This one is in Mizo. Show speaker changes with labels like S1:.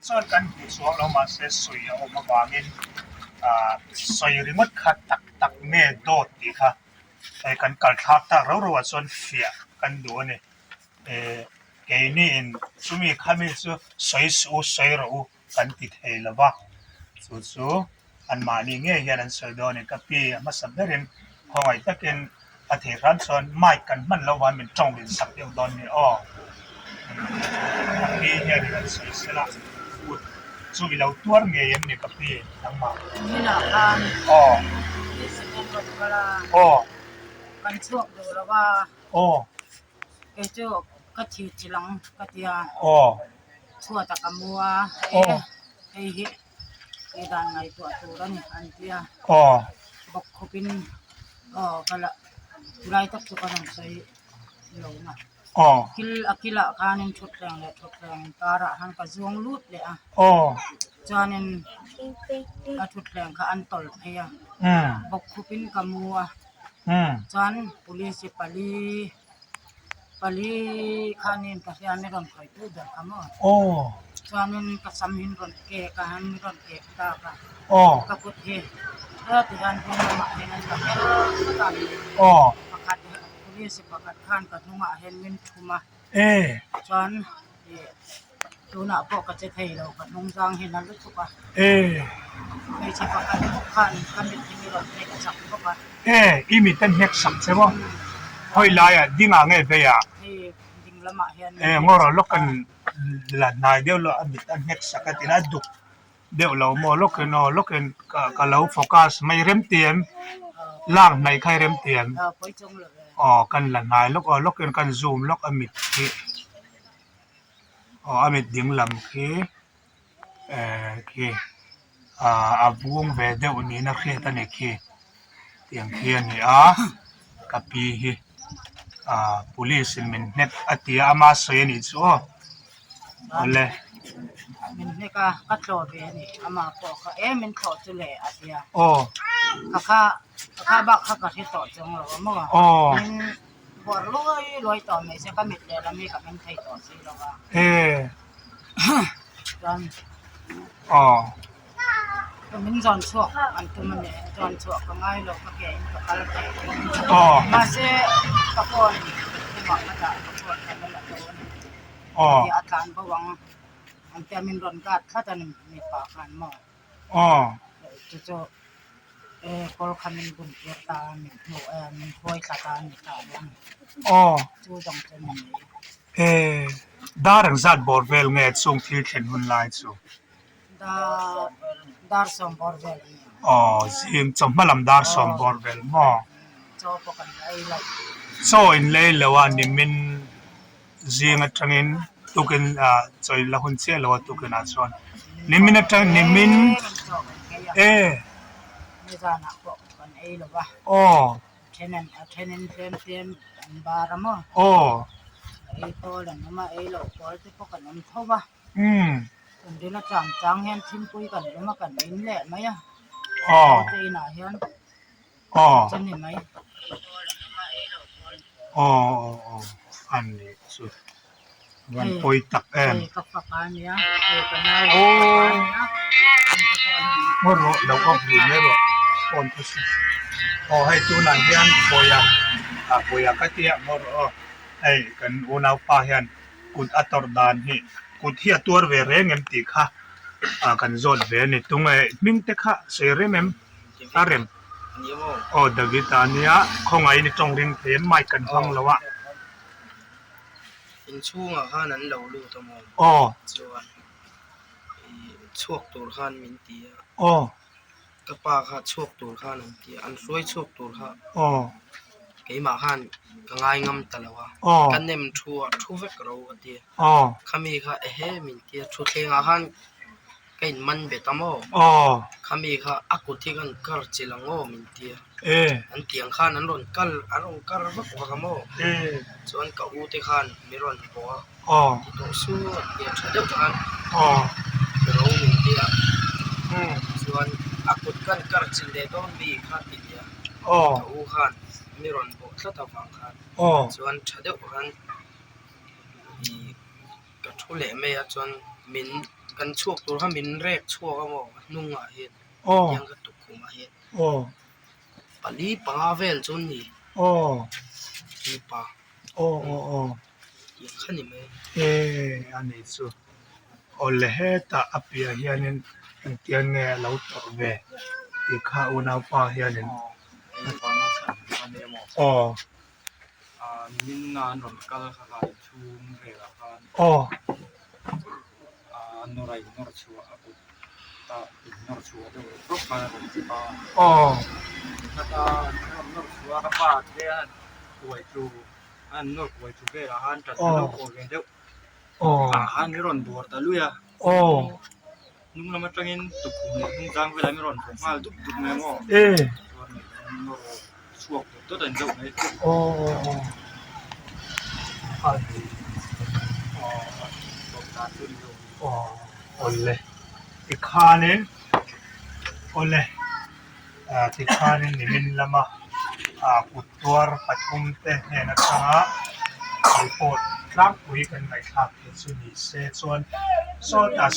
S1: chuan kan hmu chuang lo mahse sawi a awm avangin ah sawi ringawt kha tak tak nge dawt tih kha hei kan kal thlak tak rau rauah chuan fiah kan duh a ni. Eh keini in chumi khami chu sawi suh u sawi rawh u kan ti thei lo va, chu chu anmahni ngei hian an sawi dawn a ni. Ka pi a hmasa berin khawngaih takin a thei hram chuan mic kan hman lo vang min tawng rin sak deuh dawn ni aw. Ka pi hianin an sawi sela kut chu i lo tuar ngei em ni ka pi nangmah? Aw. Aw. Aw.
S2: Kei chu ka thi thil ang ka ti a.
S1: Aw.
S2: Chhuat a ka mu a.
S1: Aw.
S2: Hei hi tih dan ngaihtuah tur a ni an ti a.
S1: Aw.
S2: Bawk khawp in aw ka la chulai tak chu ka rawn sawi lo na.
S1: Aw.
S2: Kil a kilah khanin thutthleng leh thutthleng karah khan ka zuang lut leh a.
S1: Aw.
S2: Chuanin a thutthleng kha an tawlh phei a. Bawk khup in ka mu a. Chuan police hi pali pali khanin ka hriat a rawn khawih tu ber kha maw chuanin ka sam hi an rawn kek a an rawn kek tak a ka kut hi heti hian hnung lamah hian an la ker vek a pakhat police pakhat khan ka hnungah hian min thum a chuan ih. Tunah pawh ka che thei lo, ka hnung zang hi na lutuk a. Hmeichhe pakhat bawk khan ka mit hi mi rawn hnek sak bawk a.
S1: E, i mit an hnek sak che maw? Hawi laiah ding ah nge vei ah?
S2: Hei ding lamah hian
S1: E, ngawrh lawk kan la hnai deuh lo a mit an hnek sak a tina a duk deuh lo maw lawkin aw lawkin ka lo focus mai rem ti em? Lak hnaih kha i rem ti em? Aw kan la hnai lawk aw lawkin kan zoom lawk a mit hi. Aw a mit ding lam khi ehh khi ahh a vung ve deuh niin a hriat a ni khi tiang khi a ni a ka pi hi ahh police in min hnek a ti a ama sawi a nih chu aw awle.
S2: Min hnek a ka thlawh ve a ni amah pawh kha em min thlawh chu leh a ti a
S1: aw
S2: ka kha ka kha bak kha ka hre tawh chuang lo a maw
S1: aw.
S2: Buar luai luai tawh mai se ka mit lehlam hi ka meng thei tawh si lo a.
S1: E.
S2: Chuan
S1: Aw.
S2: Min zawn chhuak an tum a ni. Zawn chhuah ka ngai lo ka ke in ka kal thei.
S1: Aw.
S2: Mahse ka phone tumah ka dah ka phone ka la la lo a ni.
S1: Aw.
S2: A tlan bo ang an tia min rawn guard tlat a ni mipa khan maw.
S1: Aw.
S2: Chu chu e kawl kha min bun tir ta a min hnu e min hruai thla ta a ni ta ang.
S1: Aw.
S2: Chu dang chu ni mai.
S1: E dar ang zat bawr vel nge chung thil thlen hun lai chu?
S2: Dar dar sawm bawr vel a ni.
S1: Aw zing chawhma lam dar sawm bawr vel maw?
S2: Chaw pawh kan ei lo.
S1: Chaw in lei lo a nimin Zing atangin tukin ah chawi la hun chiah lo a tukin ah chuan nimin atang nimin e
S2: nizanah pawh kan ei lo va
S1: aw
S2: then an a thenin tlem tlem an bar a maw
S1: aw
S2: ei pawl an awm a ei loh pawl te pawh kan awm tho va
S1: umm
S2: kan rin a chang chang hian thingpui kan lum a kan in leh mai a
S1: aw
S2: te inah hian
S1: Aw.
S2: Chu ni mai.
S1: Aw aw aw a ni chu van pawi tak em.
S2: Hei ka fapa a nia hei ka nau fapa a nia
S1: Ngaw rawh lo awp rih mai rawh phone kha chu aw hei tunah hian Bawiha ah Bawiha ka tia ngaw rawh aw hei kan unaupa hian kut a tawrh dan hi kut hi a tuar ve reng em tih kha ah kan zawt ve a ni tunge hming te kha sawi rem em. A rem. Aw David a nia khawngaihin i tawng ring thei em mic kan hmang lo a.
S3: Inchhungah khan an lo lut a maw?
S1: Aw.
S3: Chuan ih chhuak tur khan min ti a.
S1: Aw.
S3: Ka pa kha chhuak tur khan an ti a, an hruai chhuak tur kha.
S1: Aw.
S3: Keimah khan ka ngai ngam ta lo a.
S1: Aw.
S3: Ka nem thu a, thu vek ro ka ti a.
S1: Aw.
S3: Khami kha ehe min ti a, thutthlengah khan. Ka in man bet a maw?
S1: Aw.
S3: Khami kha a kut hi kan kar chilh ang aw min ti a.
S1: E.
S3: An tiang khan an rawn kal an rawn kar vak vak a maw?
S1: E.
S3: Chuan ka u te khan min rawn bawh a.
S1: Aw.
S3: Ti tawh su an ti a tha deuh khan.
S1: Aw.
S3: Ro min ti a.
S1: Umm.
S3: Chuan a kut kan kar chilh leh dawn mi kha ti leh a.
S1: Aw.
S3: Ka u khan mi rawn bawh tlat avang khan.
S1: Aw.
S3: Chuan tha deuh khan ih. Ka thu leh mai a chuan min Kan chhuak tur kha min rek chhuak a maw a hnungah hian tiang ka tukkhumah hian pali panga vel chu an ni mipa tiang kha ni mai.
S1: Awle hetah a piah hianin engtiang nge a lo tawrh ve tih kha unaupa hianin aw. Aw. Aw. Aw. Aw. E. Aw aw aw. Awle tikhanin awle tikhanin nimin lama kut tuar pathumte hnen atanga report tlangpui kan ngaihthlak theih chu ni se chuan sawtah.